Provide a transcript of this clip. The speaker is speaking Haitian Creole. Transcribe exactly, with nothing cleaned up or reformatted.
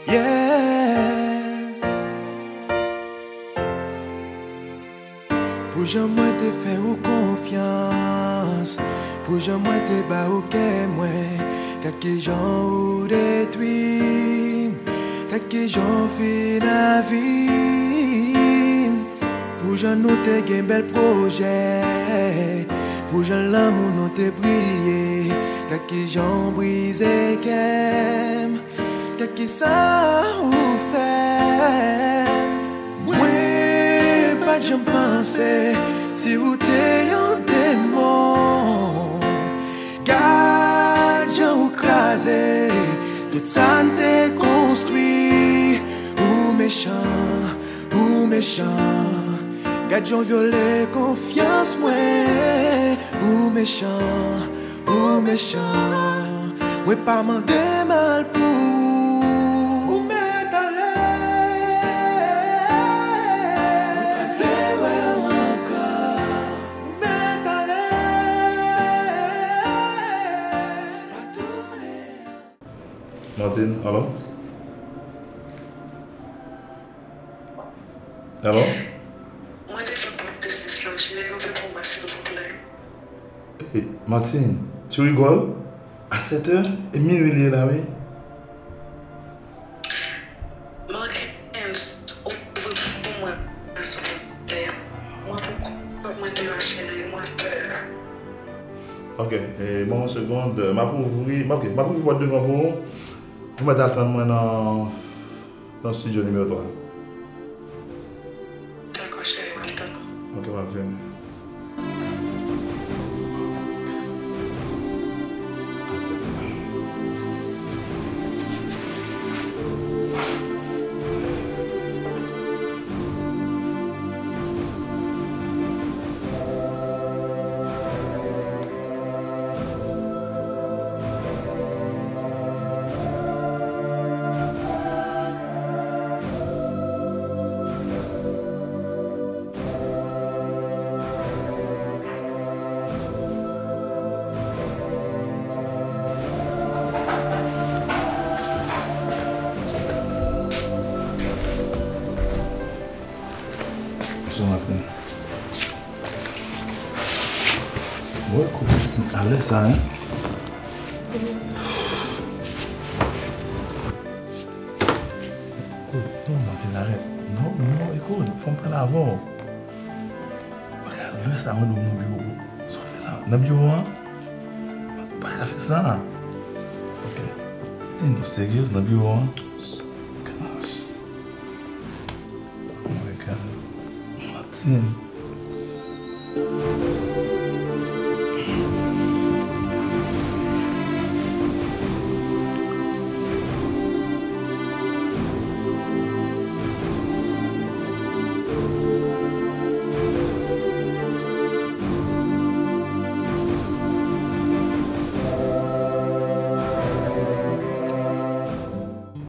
Yeah. Pou jan mwen te fè ou konfyans, pou jan mwen te ba ou kè mwen, gad kijan ou detwi m, gad kijan ou fin avi m. Pou jan nou te gen bèl pwojè, pou jan lanmou nou te briye, gad kijan ou brize kè m. Gad kisa ou fè. Mwen pa t janm panse si ou te yon demon. Gad jan ou kraze tout sa n te konstwi. Ou mechan, ou mechan. Gad jan w vyole konfyans mwen. Ou mechan, ou mechan. Mwen pa mande mal pou ou. Ou mèt ale. Mwen pa vle wè w ankò. Ou mèt ale. Pa tounen. Martine, alo? Alo? Mwen deja pran biznis la, jere yo vin pou mwen, silvouplè. Hey, Martine, tu rigoles? A sèt è? E minui li ye la, wi. Martine, ouvri pou mwen, silvouplè. Mwen poko mwen te rache li, mwen pè. Ok, e, ban mwen yon segond, m ap ouvri, m ap, ok, m ap ouvri pòt devan pou ou. Ou mèt atann mwen nan, nan estidyo nimewo twa. Dakò, cheri, m ap tann ou. Ok, m ap vini. Mesye Martine. Mwen kote a lè sa, hein? Kote non, Martine, arèt. Non, non, ekout, fò m pale avè w. Bagay lè sa mwen dwe nan biwo. Sa w fè la? Nan biwo an? Pa ka fè sa. Ok. Tini, ou seryez nan biwo an? Gosh. Oh my God. Martine.